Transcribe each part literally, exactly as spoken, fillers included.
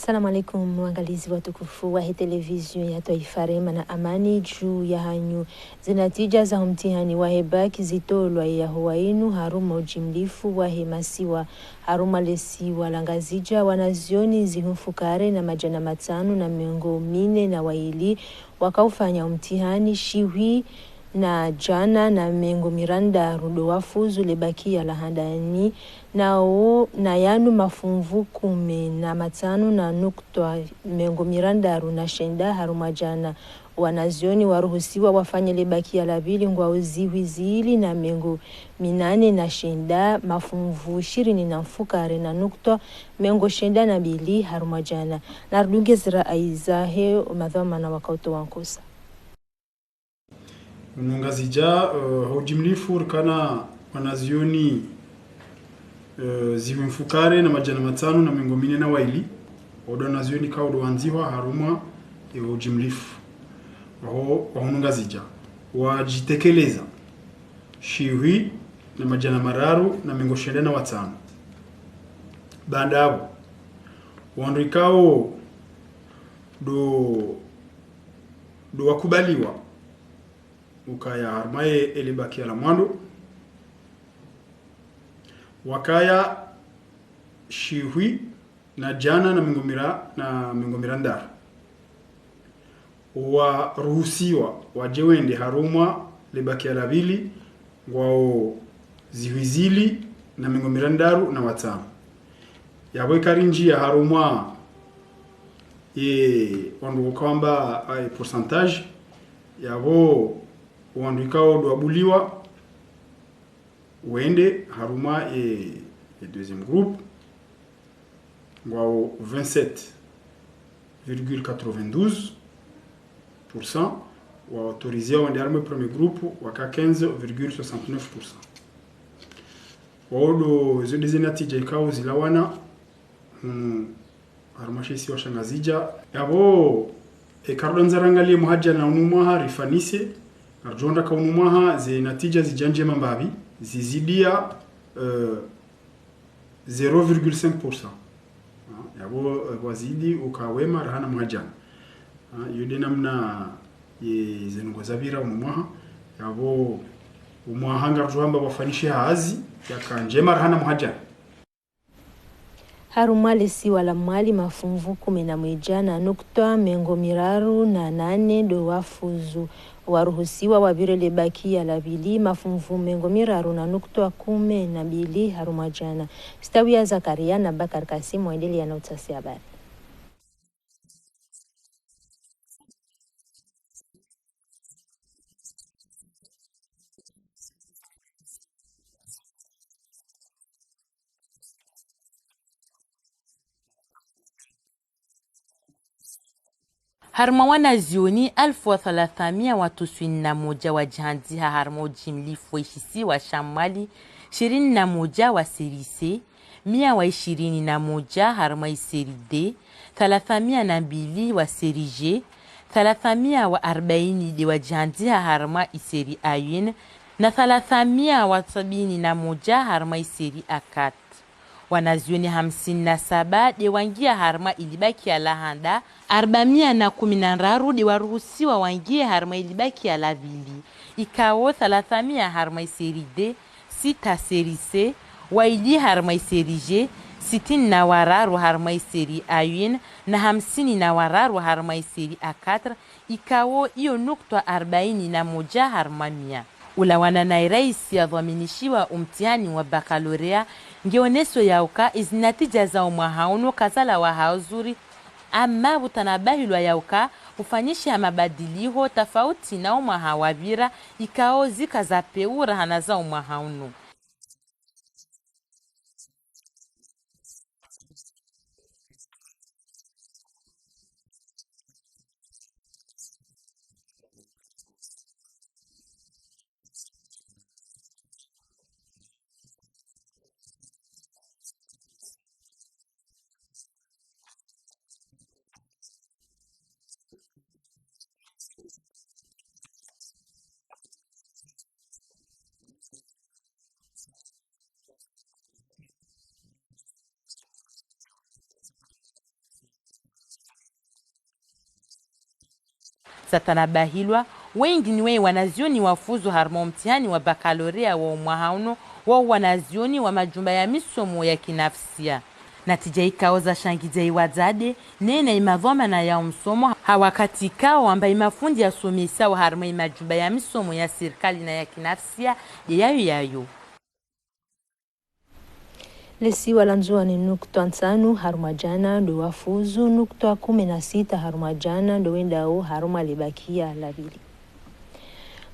Salamu alaikum, waangalizi watukufu wahe televizio ya twaifa, rehema na amani juu yahanyu. Zenatija zaho mtihani wahe bac zitolwa yaho wainu harumwa ujimlifu wahe masiwa. Harumwa lesiwa la Ngazidja, wanazioni zihwi mfukare na madjana matsanu na mengo mine na waili wakaufanya umtihani, shihwi na djana na mengo mirandaru ndo wafuzu lebakia la handani, nawo na yanu mafunvu kume na matsanu na nukta mengo mirandaru na shenda harumwa djana. Wanazioni waruhusiwa wafanye lebakia la pvili ngwao zihwi zili na mengo minane na shenda, mafunvu ishirini na mfukare na nukta mengo shenda na mbili harumwa djana. Narudunge zira aiza he madhwamana wakauto wankosa. Hunu Ngazidja, eh, ho ujimlifu rikana wanazioni, eh, zihwi mfukare na madjana matsanu na mengo mine na waili, wao ndo wanazioni kao ndo wandzihwa harumwa, eh, ujimlifu waho, wa hunu Ngazidja. Wajitekeleza shihwi na madjana mararu na mengo shenda na watsanu. Baanda apvo, wandru ikao ndo, ndo wakubaliwa ukaya harumwa ye lebakia la mwando, wakaya shihwi na djana na mengo mira-, na mengo mirandaru. Waruhusiwa waje wende harumwa lebakia la pvili ngwao zihwi zili na mengo mirandaru na watsanu. Yapvo ikari ndjia harumwa ye wandru ukao wamba, eh, pourcentage, yapvo wandru ikao ndo wabuliwa wende harumwa ye, ye deuxième groupe, ngwao vingt-sept virgule quatre-vingt-douze pour cent, wa autoriziwa wende harumwa ye premier groupe waka quinze virgule soixante-neuf pour cent. Wao ndo, izo ndo zenatija ikao zilawana hunu harumwa she isiwa sha Ngazidja. Yapvo, eka rudandza rangalie mwaha djana na unu mwaha rifanise, ngaridjo ona ka unu mwaha zenatija zidja ndjema mbapvi, zizidia, eh, zéro virgule cinq pour cent. Ah, yapvo, eh, wazidi uka wema rahana mwaha djana. Ah, iyo nde namna ye zendrongoo zapvira unu mwaha. Yapvo, omwaha ngaridjo amba wafanyishe hazi yaka ndjema rahana mwaha djana. Harumwa lesiwa la Mwali, mafunvu kume na mwedja na nukta mengo miraru na nane ndo wafuzu. Waruhusiwa wapvire lebakia la pvili, mafunvu mengo miraru na nukta kume na mbili harumwa djana. Stawiya Zakaria na Bakar Kasim waendelea na utafsiri habari. Harumwa wanazioni alfu wa thalathamia wa tuswini na moja wajihandziha harumwa ujimlifu wa ishisiwa sha Mwali, ishirini na moja wa série C, mia wa ishirini na moja harumwa i série D, thalathamia na mbili wa série G, thalathamia wa arbaini nde wajihandziha harumwa i série A une, na thalathamia wa sabini na moja harumwa i série A quatre. Wanazioni hamsini na saba nde wangia harumwa ilibakia la handa, arbamia na kumi na ndraru nde waruhusiwa wangie harumwa ilibakia la pvili, ikao thalathamia harumwa i série D, sita série C, waili harumwa i série G, sitini na wararu harumwa i série A une, na hamsini na wararu harumwa i série A quatre, ikao iyo nukta arbaini na moja harumwa mia. Ulawana na iraisi yadhwaminishiwa umtihani wa baccalauréat, ngeoneso yauka izinatija za umwaha unu kazalawa ha uzuri, ama pvutsanabahilwa yauka pvufanyishiha mabadiliho tafauti na umwaha wapvira, ikao zika za pewu rahana za umwaha unu. Zatanabahilwa, wendji ni we wanazioni wafuzu harumwa omtihani wa bakalorea wa omwaha unu wa wanazioni wa majumba ya misomo ya kinafsia. Natija ikao zashangiza iwadzade, nena imadhwamana ya omsomo, ha wakati ikao amba imafundi yasomesao harumwa imajumba ya misomo ya sirikali na ya kinafsia, de yayo yayo. Lesiwa la Ndzuwani nukta ntsanu harumwa djana ndo wafuzu, nukta kume na sita harumwa djana ndo wendao harumwa lebakia la pvili.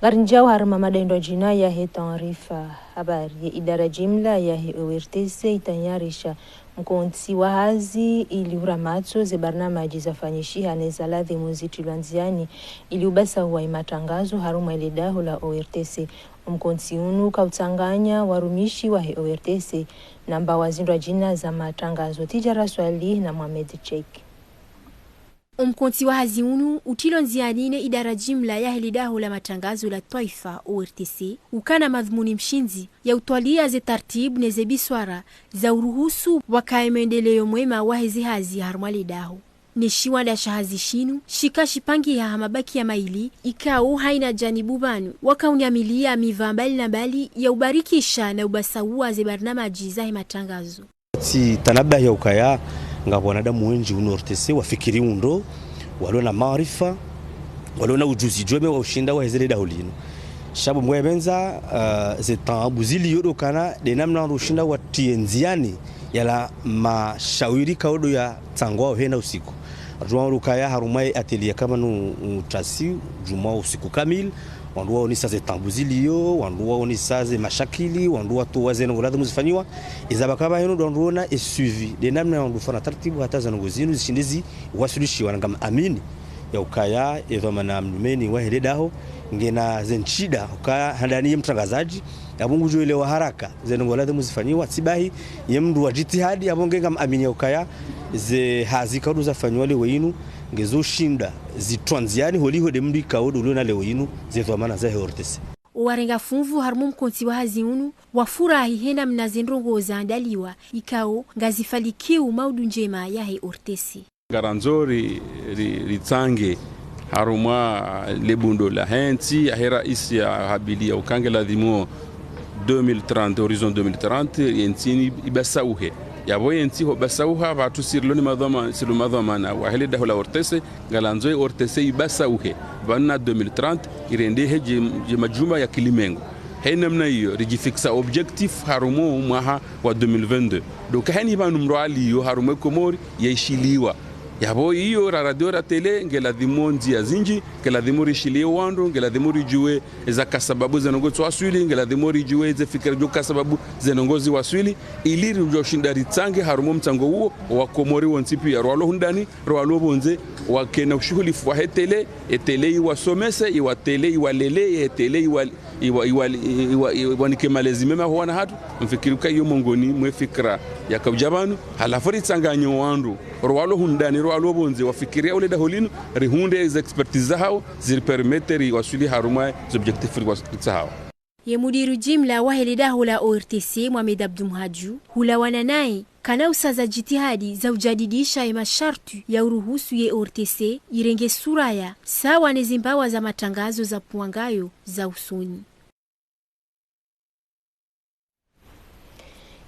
Ngarinjao harumwa madendo djina yahe taarifa habari. Ye idara jimla yahe O R T C itayarisha mkontsi wa hazi ili uramatso ze barnamaji zafanyishiha ne za ladhimu zitilwa ndziani ili ubasa wa imatangazo harumwa ile daho la O R T C. Omkontsi unu kautsanganya warumishi wahe O R T C na mbawa zindrwa djina za matangazo. Tijara Swalih na Mohamed Cheikh. Omkontsi wa hazi unu utilo ndziani ne idara jimla yahe lidaho la matangazo la twaifa O R T C, ukana madhumuni mshindzi ya utwalia ze tartibu ne ze biswara za uruhusu wakaye mwendeleo mwema wahe ze hazi harumwa lidaho. Ne shiwanda sha hazi shinu shika shipangiha ha mabakia maili, ikao haina janibu pvanu wakaunyamilia miva mbali na mbali ya ubarikisha na ubasaua ze barnamaji zahe matangazo. Tsitanabahi ya ukaya ngapvo wanadamu wendji unu O R T C wafikiri undro, walio na maarifa, walio na ujuzi djwema wa ushinda waheze le daho linu. Sha bo mwe pvendza, ah, ze taabu zilio ndo ukana de namna wandru ushinda watie ndziani yala mashawiri kaodo ya tsangwao hena usiku. Wandru wandru kaya harumwa ye atelier kama nu utasi, djumwa usiku kamili, wandru waonesa ze taabu zilio, wandru waonesa ze mashakili, wandru watowa ze ndrongoo ladhimu zifanyiwa. Iza pvaka pvaheno ndo wandru wona e suivi, de namna wandru ufanya tartibu hata ze ndrongoo zinu zishinde ziwaswilishiwa. Na ngam amini ya ukaya edhwamana mnumeni wahe le daho ngena ze ntsida ukaya handani ye mtrangazaji, yapvo ngudjo elewa haraka ze ndrongoo ladhimu zifanyiwa, tsi bahi ye mndru wa jitihadi, yapvo nge ngam amini ya ukaya ze hazi kaodo zafanyiwa leo inu ngezo shinda zitwa ndziani holiho de mndru ikao ndo ulio na leo inu ze dhwamana zahe O R T C. Owarenga funvu harumwa omkontsi wa hazi unu wafurahi he namna ze ndrongoo zaandaliwa, ikao ngazifalikiu maudu ndjema yahe O R T C. Ngarandzo ri, ri, ritsange harumwa le bundo lahe ntsi, yahe raisi yahabilia uka nge ladhimu deux mille trente, horizon deux mille trente, ye ntsi ni ibasauhe. Yapvo ye ntsi ho basauha, pvatsu si rilo ni madhwama-, si rilo madhwamana wahe le daho la O R T C, ngarandzo ye O R T C ibasauhe pvanu na deux mille trente, irendehe dje, dje majumba ya kilimengu. He namna iyo, rijifixa objectif harumwa omwaha wa deux mille vingt-deux. Donc, heni pvanu mndru alio harumwa e Komori yaishiliwa. Yapvo iyo ra radio ra télé, nge ladhimu ndzia zindji, nge ladhimu rishilie wandru, nge ladhimu rijue eza ka sababu ze ndrongoo ziwaswili, nge ladhimu rijue ze fikira djo ka sababu ze ndrongoo ziwaswili, ili ridjo shinda ritsange harumwa omtsango uwo, wa Komori wontsi pia, rwalo hundani, rwalo pvondze, wakena ushuhulifu wahe télé, e télé iwasomese, iwa télé iwalele, e télé iwa iwa-, iwa-, iwa-, iwa-, iwanike malezi mema ho wana hatru, mfikiri uka iyo mongoni mwe fikira yakaudja pvanu, halafu ritsanganye wandru, rwalo hundani, rwalo pvondze, wafikiria ule daho linu, rihundre ze expertise zahao, ziripermettre riwaswili harumwa ze objectif riwa-, ritsahao. Ye mudiru jimla wahe le daho la O R T C, Mohamed Abdou Mhadjou, hulawana naye, kana usaza jitihadi za ujadidisha ye masharti ya uruhusu ye O R T C irenge sura ya sawa ne zimbawa za matangazo za pvwangayo za usoni.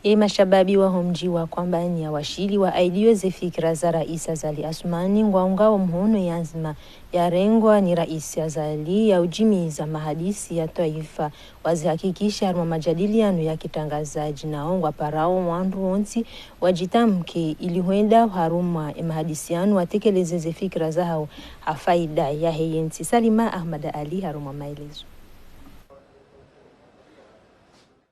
Ye mashababi waho mdji wa Kwambani ya Washili waaidiyo ze fikira za Rais Azali Assoumani ngwaungao mhono ye anzima yarengwa ni Rais Azali ya ujimiza mahadisi ya twaifa wazihakikisha harumwa majadiliano ya kitrangazaji, nao ngwaparao wandru wontsi wajitamke ili hwenda harumwa ye mahadisi yanu watekeleze ze fikira zahao ha faida yahe ye ntsi. Salima Ahmad Ali harumwa maelezo.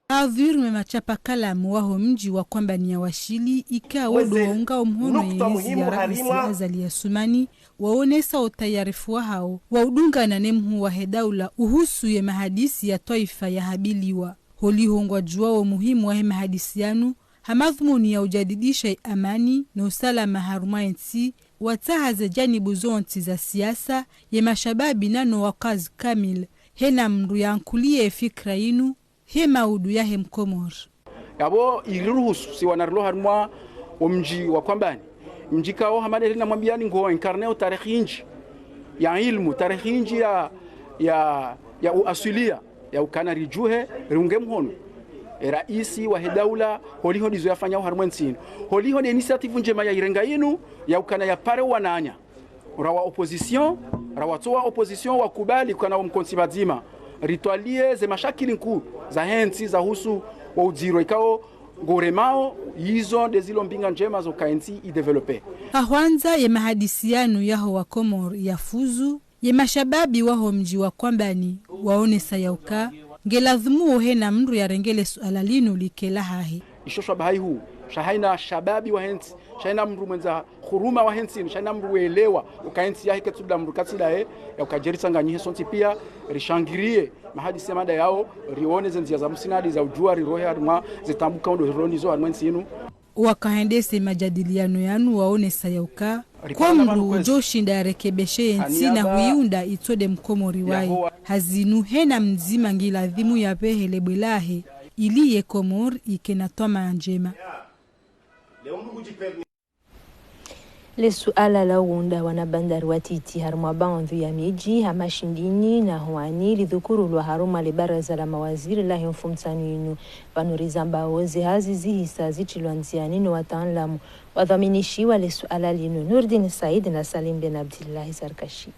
Hadhwir me machapa kalamu waho mdji wa Kwambani ya Washili ikao ndo waungao mhono ye ezi ya Rais Azali Assoumani waonesa utayarifu wahao wa udungana ne mhuu wahe daula uhusu ye mahadisi ya twaifa yahabiliwa. Holiho ngwajuao muhimu wahe mahadisi yanu ha madhumuni ya ujadidisha ye amani no usalama harumwa ye ntsi, watsaha ze janibu zontsi za siasa, ye mashababi nano wakazi kamili, hena mndru yankulie ye fikira yinu, he maudu yahe Mkomori. Yapvo iriruhusu si wana rilo harumwa wo mdji wa Kwambani. Mdji kao hama nde namwambiani ngo incarné o tarehi indji. Ya ilmu, tarehi indji ya, ya, ya uaswilia, ya ukana ridjuhe, riunge mhono e raisi wahe daula, holiho ndizo yafanyao harimwa entsi inu. Holiho ne initiative ndjema ya irenga inu, ya ukana yapare wananya. Ra wa opposition, ra watsowa opposition wakubali ukana wamkontsi pvadzima. Ritwalie ze mashakili nkuu zahe ntsi zahusu wo udziro ikao ngoremao, izo ndezilo mbinga ndjema zoka entsi idéveloppé. Ha hwandza ye mahadisi yanu yaho wa Komori yafuzu, ye mashababi waho mdji wa Kwambani waonesa yauka ngeladhimu wohena mndru yarenge le suala linu like lahahe. Isho shabaha ihu, sha haina shababi wahe ntsi, sha haina mndru mwendza huruma wahe ntsi, sha haina mndru welewa uka entsi yahe ketsu nda mndru katsi ndaye, ya uka djeri tsanganyihe sontsi pia, rishangirie mahadisi ya mada yao, rione ze ndzia za msinadi za udjua rirohe harimwa ze taabu ikao ndo rilo nazo harimwa entsi inu. Wakahendese majadiliano yanu waonesa yauka, ko mndru udjo ushinda yarekebeshe ye ntsi na huiunda itso nde mkomori waye. Ha zinu hena mdzima ngiladhimu yapvehe le bwe lahe, ili ye Komori ike na twamaa ndjema. Le suala la uunda wana bandari watiti harimwa baandhwi ya midji hama Shindini na Hoani lidhukurulwa harumwa le baraza la mawaziri lahe mfumtsanu inu. Pvanu rizambao ze hazi zihisa zitrilwa ndziani no wataanlamu wadhwaminishiwa le suala linu, Nourdine Said na Salim Ben Abdillahi Zarkashi.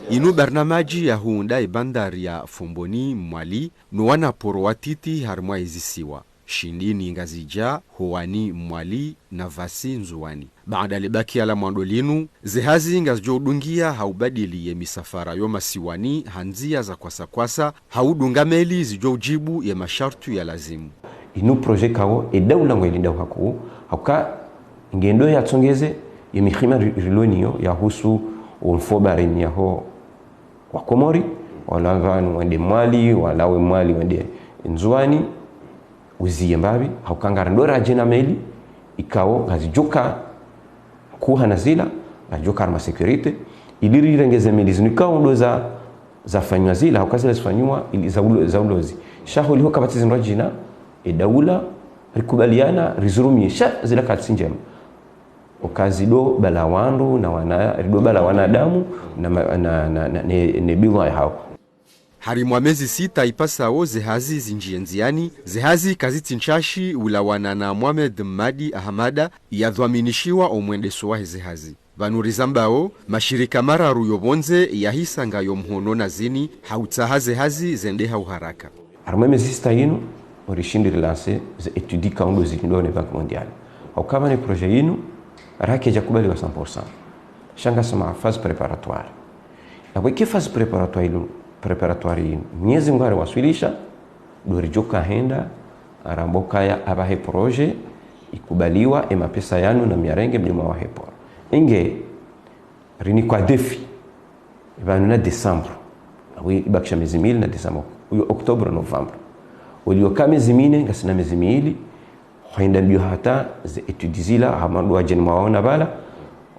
Inu barnamaji ya huunda ibandari ya Fomboni Mwali no wanaporo watiti harimwa izisiwa Shindini, Ngazidja, Hoani, Mwali na Vasi, Ndzuwani. Baada libakia la mwando linu, ze hazi ngazidjo udungia ha ubadili ye misafara yo masiwani ha ndzia za kwasa kwasa, ha udunga meli zidjo ujibu ye mashartu ya lazimu. Inu projet ikao e daula ngwelindao hakuu, hauka ngendo yatsongeze ye mihima ri-, rilo nayo yahusu wo mfo baharini yaho wa Komori, walawe pvanu wende Mwali, walawe Mwali wende Ndzuwani, uziye mbapvi, hauka ngarindo radje na meli ikao ngazidjoka kuha na zila, ngazidjoka harumwa sécurité, ili rirenge ze meli zinu ikao ndo za, zafanywa zila, hauka zila zifanywa ili za ulo-, za ulozi. Sha holiho kapvatsi zindru djina, e daula rikubaliana rizirumie, sha zila katsi ndjema. Uka zindo bala wandru na wana, rindo bala wanadamu na ma-, na, na, na, ne, ne bidhwaa yahao. Harimwa mezi sita ipasao ze hazi zinjie ndziani, ze hazi kazitsi ntsashi, ulawana na Mohamed Mmadi Ahamada yadhwaminishiwa o mwendeso wahe ze hazi. Pvanu rizambao, mashirika mararu yo pvondze yahisa ngayo mhono na zini ha utsaha ze hazi zende ha uharaka. Harimwa mezi sita inu, orishindi rilanse ze études ikao ndo zilindwa ne Banque Mondiale. Hauka pvanu projet inu, rakedja kubaliwa cent pour cent. Sha ngasi harumwa phase préparatoire. Apvo ike phase préparatoire inu, préparatoire inu, Mwenyezi Mungu hariwaswilisha, ndo ridjoka hwenda, ramba ukaya apvahe projet ikubaliwa, e mapesa yanu namyarenge mdjuma wahe port. Inge, rinikwa défi, pvanu na décembre. Awi ibakisha mezi mili na décembre. Uyo octobre, novembre. Ulioka mezi mine, ngasina mezi mili, hwenda mbio hata ze études zila, hama ndo wadjeni mwaona pvala,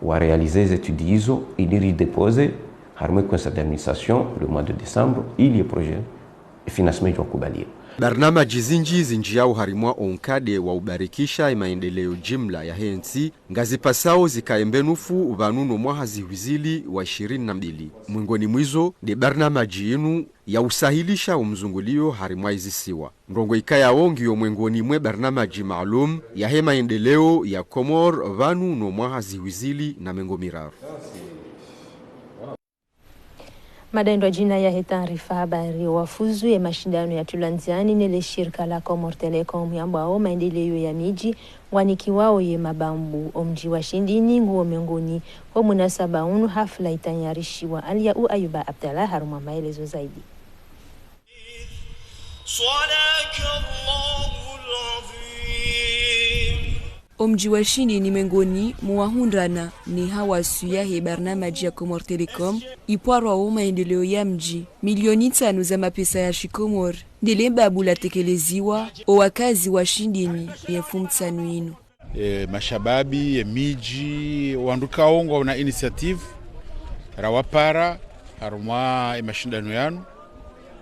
wa réaliser ze études izo, ili ridéposer harimwa e conseil d'administration le mois de décembre, ili e projet e financement idjo kubaliwa. Barnamaji zinji zinjiao harimwa o nkade wa ubarikisha e maendeleo jimla yahe ntsi, ngazipasao zikaye mbenufu pvanu no mwaha zihwi zili wa ishirini na mbili. Mwengoni mwa izo, nde barnamaji inu ya usahilisha o mzungulio harimwa izisiwa. Ndrongoo ikayao ngiyo mwengoni mwe barnamaji maalum yahe maendeleo ya Komori pvanu no mwaha zihwi zili na mengo miraru. Madaindo djina yahe taarifa habari, wafuzu ye mashindano yatrilwa ndziani nele shirika la Comores Telecom yambwao maendeleo ya midji, ngwanikiwao ye mabambu. O mdji wa Shindini nguwo mengoni. Ho munasaba unu hafla itayarishiwa. Aliya u Ayuba Abdallah harumwa maelezo zaidi. O mdji wa Shindini mengoni mwa wahundrana ni hawasu yahe barnamaji ya Comores Telecom, ipvarwao maendeleo ya mdji. Milioni ntsanu za mapesa ya shikomori ndele babu latekeleziwa o wakazi wa Shindini ye mfumtsanu inu. E, mashababi, e midji, wandru ikao ngwaona initiative, rawapara harumwa e mashindano yanu.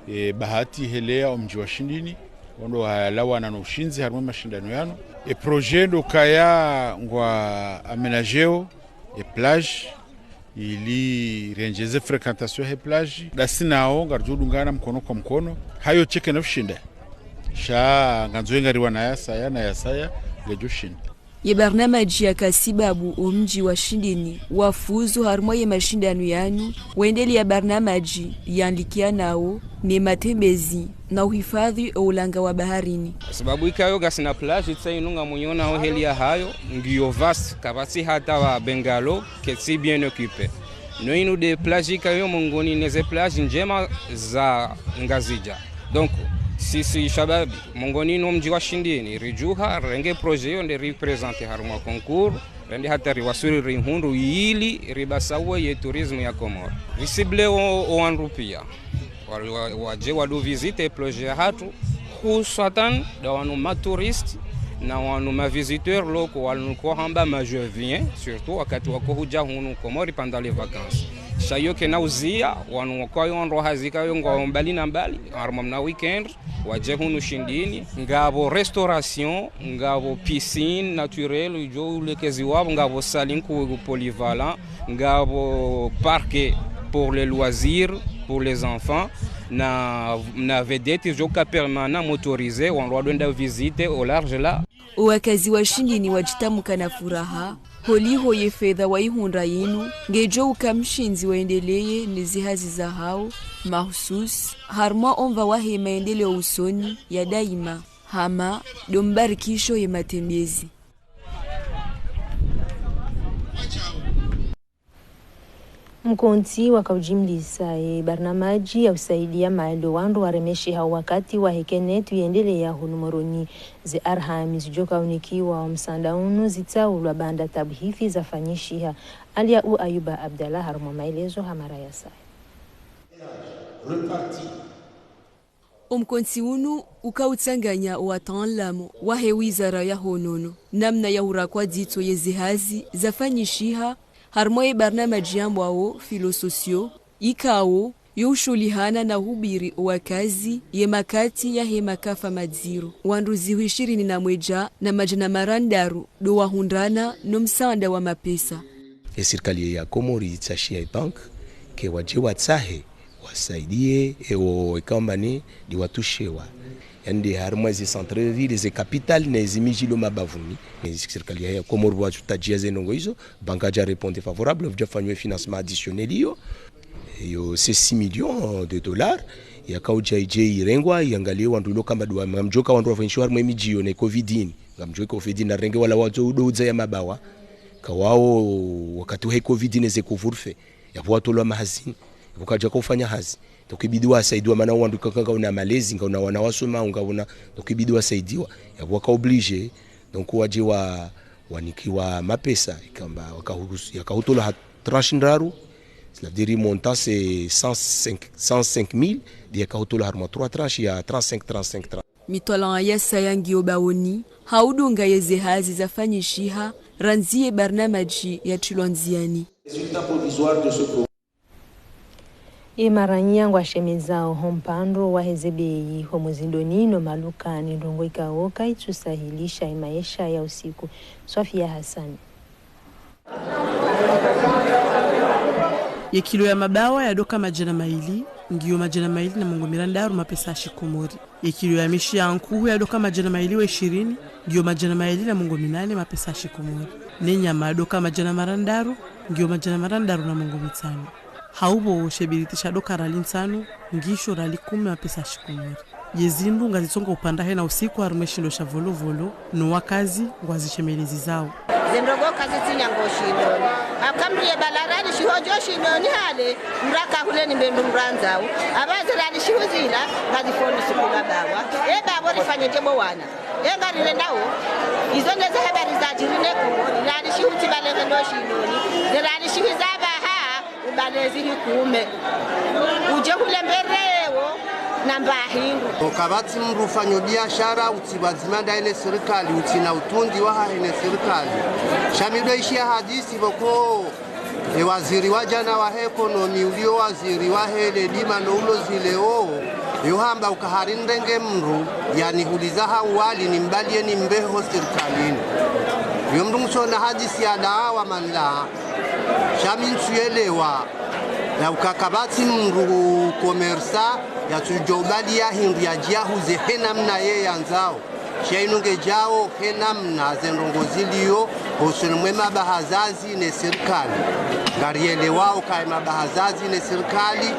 E, bahati helea o mdji wa Shindini, wo ndo walawana no ushindzi harumwa e mashindano yanu. E projet ndo ukaya ngwa aménageo e plage, Ili rendjeze fréquentation he plage, ndasi nao ngaridjo dungana mkono kwa mkono, hayo sheke na ushinda. Sha ngandzo ngariwana yasaya na yasaya, ngedjo shinda. Ye barnamaji yaka sibabu omdji wa Shindini wafuzu harumwa ye mashindano yanu, wendeleya barnamaji yanlikianao ne matembezi na uhifadhwi o ulanga wa baharini. Sababu ikayo ngasina plage tsa inu ngamwonao heli yahayo, ngiyo vaste, kapvatsi hata wa bungalow, ketsi bien occupé. No inu nde plage ikayo mongoni neze plage ndjema za Ngazidja. Donc, sisi shababi, mongoni no mdji wa Shindini, ridjuha, renge projet yo nde riprésenté harumwa concours, rende hata riwaswili rihundru ili ribasawe ye tourisme ya Komori. Riciblé o, o wandru pia. Wa, wa, wadje wadu visité plage yahatru, hususwatan nda wanu ma touristes, na wanu ma visiteurs locaux, wanu ko hamba ma je viens, surtout wakati wako hudja hunu Komori pendant les vacances. Sha yo kena uziya, wanu wako yo ndo hazi kayo ngwao mbali na mbali, harumwa mna weekend, wadje hunu Shindini, ngapvo restauration, ngapvo piscine naturelle, idjo ulekeziwa pvo, ngapvo salle nkuu polyvalent, ngapvo parc pour les loisirs, pour les enfants, na, na vedette idjo ka permanent motorisé, wandru wadjo enda visité au large là. O wakazi wa Shindini wadjitamuka na furaha, holiho ye fedha waihundra yinu, ngedjo uka mshindzi waendeleye ne zihazi zahao, mahusus, harumwa omva wahe maendeleo usoni ya daima, hama ndo mbarikisho ye matembezi. Mkontsi waka ujimlisa ye barnamaji ya usaidia mali o wandru waremesheha wakati wa he kenetu yendeleya hunu Moroni. Ze arhami zidjoka unikiwa o msaanda unu zitsaulwa baanda tabuhifi zafanyishiha. Aliya u Ayuba Abdallah harumwa maelezo ha mara ya saya. O mkontsi unu uka utsanganya o wataanlamu wahe wizara ya honono, namna ya hurakwa dzitso ye zihazi zafanyishiha harumwa ye barnamaji yambwao filet social, ikao yo ushuhulihana na hubiri o wakazi ye makati yahe makafa madziro. Wandru zihwi ishirini na mwedja na madjana mararu ndo wahundrana no msaanda wa mapesa. Ye sirikali ya Komori itsashiya ye banki ke wadje watsahe wasaidie ewo ekambani ndi watushewa. Yaani nde harumwa ze centre-ville, ze capitale, ne ze midji ilo mabavuni. Ne sirikali ya Komori pvwa tsutadjia ze ndrongoo izo, banki yadja répondre favorable, pvwadja fanywa financement additionnel iyo, iyo c'est six millions de dollars, yaka udja idje irengwa, yangalie wandru ilo kamba ndo wa, ngamdjoka wandru wafanyishiwa harumwa emidji iyo ne covid ini, ngamdjoka covid ini, narenge wala wadzo udo udza ya mabawa, kawao wakati wa covid ini ze couvre-feu, yapvo watolwa mahazini, yapvo kadjaka ufanya hazi. Donc ibidi wasaidiwa, mana wandru kaka ngauna malezi, ngauna wana wasoma, ngauna, donc ibidi wasaidiwa. Yapvo waka obligé, donc wadje wa, wanikiwa mapesa, ikamba waka hurusu, yaka hutolwa ha tranche ndraru, cela veut dire montant c'est cent cinq, cent cinq mille, ndi yaka hutolwa harumwa trois tranches ya trente-cinq, trente-cinq, trente. Mitwalaa ya saya ngiyo baoni, ha udunga ye ze hazi zafanyishiha, randzi ye barnamaji yatrilwa ndziani. Résultat provisoire de ce pro- Ye maranya ngwashemezao ho mpandro wahe ze beyi ho muzindoni no malukani, ndrongoo ikao kaitsusahilisha ye maesha ya usiku. Sofia Hassan. Ye kilo ya mabawa yadoka madjana mayili, ngiyo madjana mayili na mengo mirandraru mapesa ya shikomori. Ye kilo ya mishi ya nkuhu yadoka madjana mayili wa ishirini, ngiyo madjana mayili na mengo minane mapesa ya shikomori. Ne nyama yadoka madjana marandraru, ngiyo madjana marandraru na mengo mitsanu. Haupvo she biriti shadoka rali ntsanu, ngisho rali kume mapesa ya shikomori. Ye zindru ngazitsonga upanda hena usiku harumwa e shindo sha Volovolo, no wakazi ngwazishemelezao. Ze ndrongoo kazitsi nyangu shindoni. Aka mndru ye bala ralishiho djo shindoni hale, mraka hule ni mbe ndru mrandzao. Aba ze ralishiho zila, ngazifoni suku mabawa. E babo rifanye dje bo wana. E ngarirendao. Izo nde ze habari zadjiri ne Komori. Ralishiho tsi bale hendo shindoni. Ze ralishiho za baha. Ubale zihwi kume. Udje hule mberewo na mba hindru. Okapvatsi mndru ufanyo biashara, utsi pvwadzima ndaye ne sirikali, utsina utundi wahahe ne sirikali. Sha mi ndo ishiya hadisi pvoko, e waziri wa djana wahe ekonomi, ulio waziri wahe ledima no ulozi leo, yo hamba uka hari ndrenge mndru, yanihuliza hawali, nimbalie nimbeho sirikalini. Yo mndru ngutsona hadisi ya dawa manla. Sha mi ntsuyelewa, ya uka kapvatsi mndru commerçant, yatsudjo ubaliya hindru yadje yahuze he namna ye yandzao. Sha inu ngedjao he namna ze ndrongoo ziliyo, hosoni mwe mabahazazi ne sirikali. Ngariyelewao uka ye mabahazazi ne sirikali,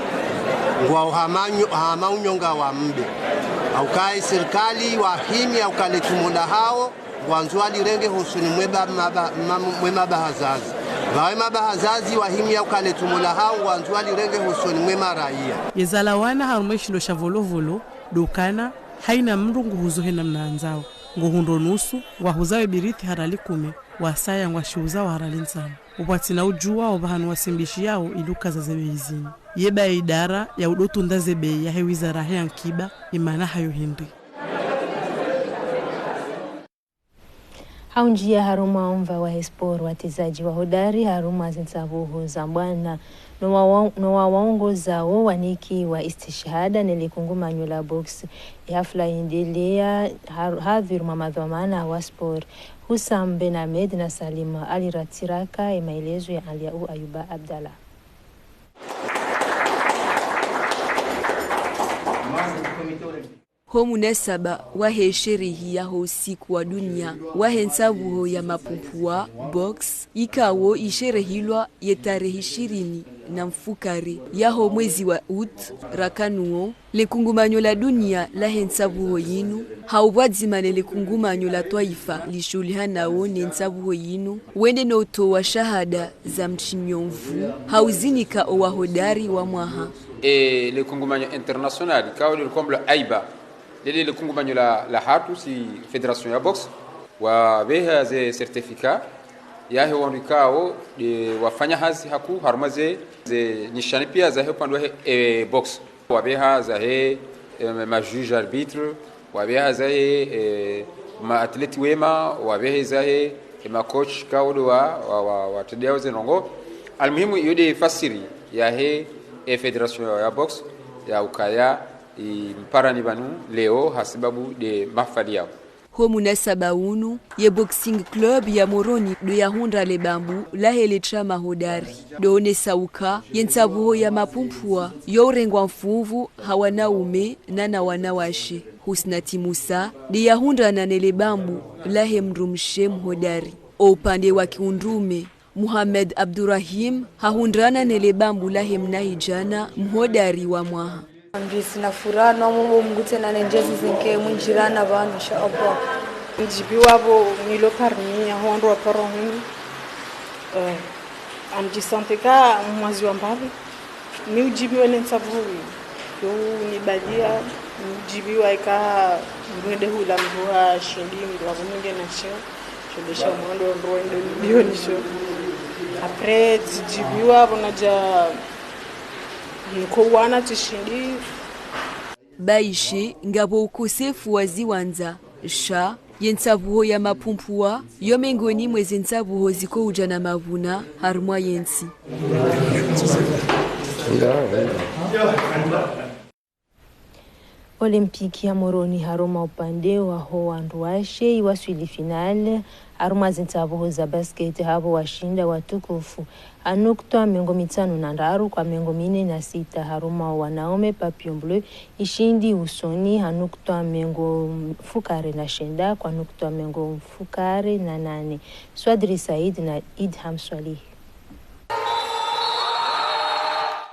ngwao hama nyo-, hama unyonga wa mbe. Hauka ye sirikali wahimi hauka le tumo lahao, ngwandzo walirenge hosoni mwe ba-, maba-, ma-, mwe mabahazazi. Pvawe mabahazazi wahimi hauka le tumo lahao, ngwandzo walirenge hosoni mwe maraiya. Yezalawana harumwa ye shindo sha Volovolo, ndo ukana, haina mndru nguhuzo he namna yandzao. Ngohundro nusu, ngwahuzao ye birithi ha riali kume, wasaya ngwashiuzao ha riali ntsanu. Upvatsina udjuwa opvahanu wasimbishiyao ili ukaza ze bei zinu. Ye ba ye idara ya udotunda ze bei yahe wizara he ankiba, imana hayo hindri. Ha undjiya harumwa omva wahe sport, watezadji wa hodari harumwa ze ntsavuho za mbwana, no wa-, no wa waongozao wanikiwa istishhada ne le kungumanyo la boxe. Ye hafla yendeleya ha-, hadhwiri mwa madhwamana wa sport. Hussam Ben Ahmed na Salim Ali Ratiraka, ye maelezo ya Aliau Ayuba Abdallah. Ho munasaba wahe sherehi yaho usiku wa dunia wahe ntsavuho ya mapumpuwa, boxe, ikao isherehilwa ye tarehi ishirini na mfukare yaho mwezi wa août rakanuwo, le kungumanyo la dunia lahe ntsavuho yinu, ha upvwadzima ne le kungumanyo la twaifa lishuhulihanao ne ntsavuho yinu, wende no utowa shahada za mtsinyo mvu, ha uzinika owahodari wa mwaha. E le kungumanyo international, kao le kombo la AIBA, lele le kungumanyo la, lahatru si fédération ya boxe, wapveha ze certificat, yahe wandru ikao, nde wafanya hazi hakuu, harumwa ze, ze nishani pia zahe upande wahe, e, boxe. Wapveha zahe, e, ma juge arbitre, wapveha zahe, e, ma athlète wema, wapveha zahe, e, ma coach kao ndo wa, wa, wa, watrendeyao ze ndrongoo. Almuhimu, iyo nde fasiri yahe, e, fédération ya, ya boxe, ya ukaya, imparani pvanu leo, ha sababu nde mahafali yao. Ho munasaba unu, ye Boxing Club ya Moroni ndo yahundra le bambu lahe le trama hodari. Ndo onesa uka, ye ntsavuho ya mapumpuwa, yo urengwa mfumvu ha wanaume na na wanawashe. Husnati Musa, nde yahundrana ne le bambu lahe mdrumshe mhodari. O upande wa kiundrume, Muhammad Abdurahim, hahundrana ne le bambu lahe mnahidjana mhodari wa mwaha. Ngamdjisina furaha no mumbu mgute na nendjezi zenke mundjirana pvanu, insha Allah. Ndjibiwa pvo nilo parmi ya hondro wa paro hunu. Eh, ngamdjisante ka mwazi wa mbapvi. Mi udjibiwa ne ntsavuho. Yo unibalia, udjibiwa ika mndru nde hula mndru ha shindi, mndru wa pvo mnge na sheo. Shende sha mwando ndo ndo ndiyo nisho. Après, tsidjibiwa pvo nadja niko wana tsishindi. Baishe, ngapvo ukosefu wa ziwandza, sha, ye ntsavuho ya mapumpuwa, yo mengoni mwe ze ntsavuho ziko udja na mavuna, harumwa ye ntsi. Olympique ya Moroni harumwa upande waho wandru washe iwaswili finale harumwa ze ntsavuho za basket hapvo washinda Watukufu ha nukta mengo mitsanu na ndraru kwa mengo mine na sita. Harumwa wanaume, Papillon Bleu ishindi Usoni ha nukta mengo mfukare na shenda kwa nukta mengo mfukare na nane. Swadri Said na Idham Swalih.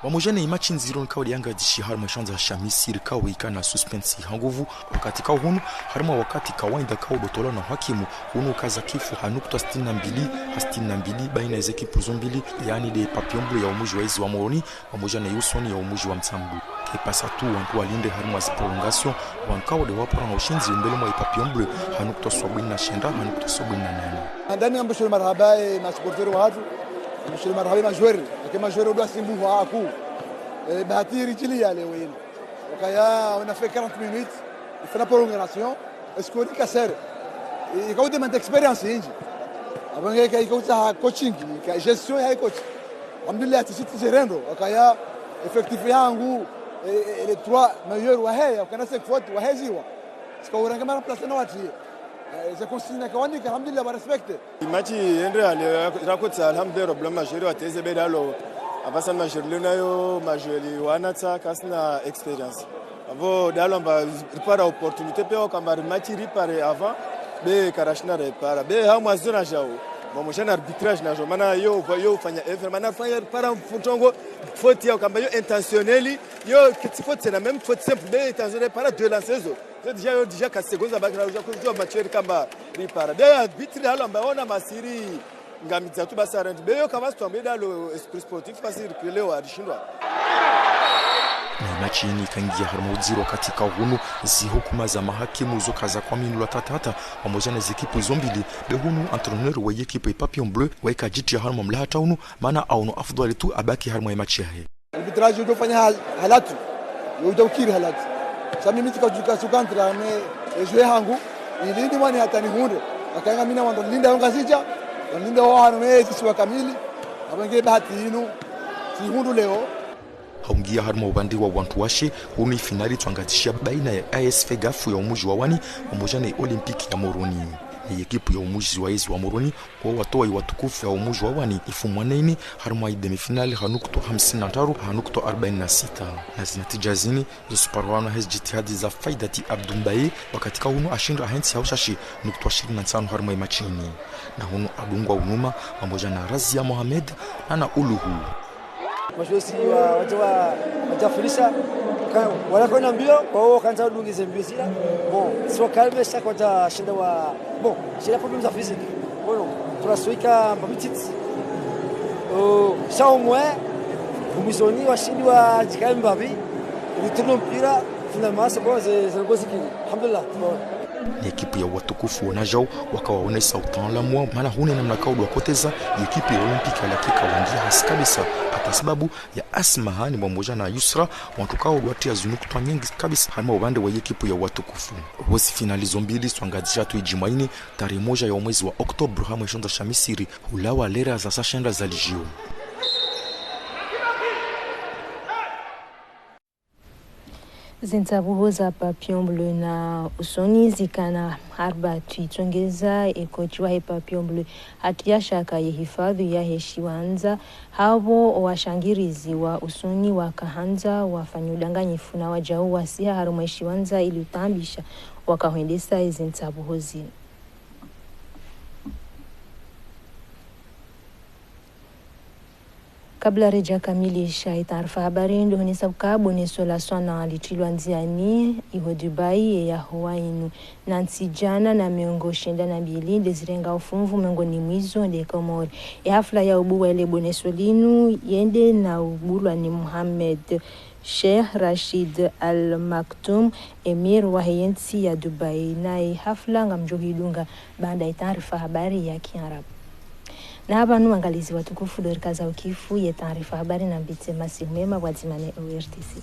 Pvamwedja ne imatshi ndziro nikao de yangadzishiha harumwa eshandza sha Misiri, kao ikana suspense ha nguvu wakati kao hunu, harumwa wakati kawaida kao dotolwa na hakimu, hunu ukaza kifu ha nukta sitini na mbili ha sitini na mbili baina eze ekipu zo mbili, yaani de Papillon Bleu ya umuji wa ezi wa Moroni, pvamwedja ne Usoni ya umuji wa Mtsamdu. Epvasa tu wantru walinde harumwa zi prolongation, wantru kao de wapvora na ushindzi umbeli mwa e Papillon Bleu ha nukta sabwini na shenda ha nukta sabwini na nane. Handani ngambeshelea marahaba e masupporters wahatru, ngambeshelea marahaba e majoueurs, eka e majoueurs ndo wasimbuha haku. E, bahati ridjiliya leo inu. Wakaya, on a fait quarante minutes, ifanya prolongation, e score ika serré. E, ika udemande expérience indji. Apvo nge ika, ika utsaha coaching, ika gestion ya coach. Alhamdulillah, tsi sisi tsi djerendo, wakaya effectif yangu, e, e, les trois meilleurs waheya, wakana cinq fautes, waheziwa. Tsika urenge ma remplaçants na watriye. Eh, ze consigne kawanika, alhamdulillah, wa respecte. Match yendre ale, rakotsa, alhamdulillah, rabbil alamin, majori wateze bedalo. Apvasa majori leo nayo, majori wanatsa, kasina expérience. Apvo dalo amba ripara opportunité, pe wakamba match ripare avant, be karashinda ripara. Be ha mwazo na jao. Bon, mojana arbitrage na jao, mana yo, yo fanya effort, mana fanya ripara mfutongo, faute ya kamba yo intentionnel, yo kiti faute na même faute simple, be intentionnel para deux lancers zo. Yo déjà, yo déjà ka seconde za bakira, déjà kujua match yeri kamba ripara. Be arbitre halo amba ona masiri ngamidza tu basa randi. Be yo kama sto ambe dalo esprit sportif, parce que leo alishindwa. Na match ini kangia harumwa udziro katika hunu, zihukuma za mahakimu zoka za kwa minula tata hata, pamoja na zekipu zo mbili, be hunu entraîneur wa yekipu ya Papillon Bleu, waika jiti ya harumwa mlahata hunu, mana aono afudhali tu abaki harumwa match yahe. Arbitrage ujo fanya hal-, halatu. Yo ujo ukiri halatu. Sa mimi tsika juka sukantra me ejwe hangu. Ilindi mwani hata nihundre. Akaenga mina wando linda yo Ngazidja. Walinda wa hanu me zisiwa kamili. Apvo nge bahati inu. Sihundru leo. Haungia harumwa upvande wa wantru washe, hunu ifinali tswangazisha baina ya A S F Gafu ya umuji wa Wani, pamoja na Olympique ya Moroni. Na yekipu ya umuji wa ezi wa Moroni, kwa watowa iwatukufu ya umuji wa Wani ifumwa na ini harumwa i demi-finale ha nukutwa hamsini na ndraru ha nukutwa arbaini na sita. Na zinatija zini zisuparwana hezi jitihadi za Faidati Abdou Mbaye, wakati ka hunu ashindra ahentsi ha ushashi nukutwa ishirini na ntsanu harumwa i match ini. Na hunu adungwa unuma pamoja na Razia Mohamed na na Uluhu. Majusi wa, waja wa, waja fulisha, ka, wala kona mbio, wao kanza udungize mbio zila. Bon, si wa calme, chaque waja shinda wa, bon, c'est la problème za physique. Bon, non, tunasuika mbavi titi. Oh, sha au moins, umwizoni washindi wa jikali mbavi, ritourne mpira, finalement, c'est bon, c'est, c'est le goal kili. Alhamdulillah. Bon. Ni ekipu ya watukufu wonajao wakawaonesa utaalamu wao, mana hune namna kaudwa koteza ekipu ya Olympique ya Lakika wangia hasi kabisa, hata sababu ya Asmahani pamoja na Yusra, wantru kaudwa tia zinukutwa nyengi kabisa harumwa upvande wa ekipu ya watukufu. Wosi finali zo mbili swangazisha tu ijimwa ini, tarehi moja ya mwezi wa Oktoba, hamwe shonda sha Misiri, hulawa lera za saa shenda za lijio. Zintsabuho za Papillon Bleu na Usoni zikana harba tuitsongeza ekochi wahe Papillon Bleu. Hatiya shaka ye hifadhwi yahe shiwandza, hapvo owashangirizi wa Usoni wakahandza wafanye udanganyifu na wajau wasiha harumwa eshiwandza ili utaambisha wakahwendesa ezintsabuho zinu. Kabla reja kamilisha itaarifa habari, ndo honesa uka boneso la swana litrilwa ndziani iho Dubai ye yahowa inu. Na ntsi djana na mengo shenda na mbili nde zirenga ufumvu, mengoni mwa izo nde Komori. Ye hafla ya ubuwa ele boneso linu yende na ubulwa ni Mohamed Sheikh Rashid Al Maktoum, emir wahe yentsi ya Dubai, naye hafla ngamdjo hidunga baanda ye taarifa habari ya kiarabu. Na hapvanu wangalizi watukufu ndo rikaza ukifu ye taarifa habari, na mbitse masihu mema pvwadzima ne O R T C.